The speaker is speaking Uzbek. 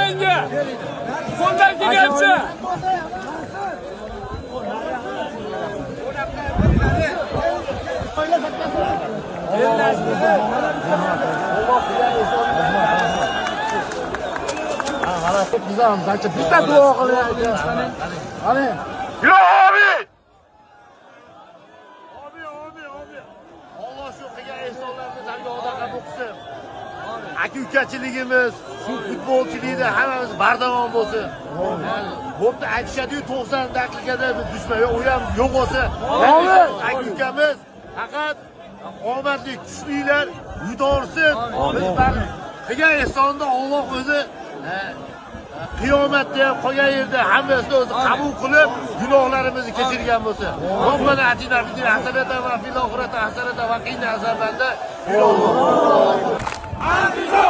menga. Qo'ldan kelgancha. Bitta duo qilyapti. Amin. Amin. Amin, amin, amin. Alloh shu qilgan ehsonlarni dargohida qabul qilsin. Aka ukachiligimiz, shu futbolchilikda hammamiz bardavom bo'lsin. Bo'pti, aytishadi-yu 90 daqiqada biz dushman yo'q, u ham yo'q bo'lsa. Amin. Aka ukamiz faqat omadli, kuchlilar yutorsin. Biz bari qilgan ehsonni Alloh o'zi qiyomatda ham qolgan yerda hammasini o'zi qabul qilib gunohlarimizni kechirgan bo'lsa. Robbana atina fid dunya hasanatan va fil oxirati hasanatan va qina azabannar. Andijon!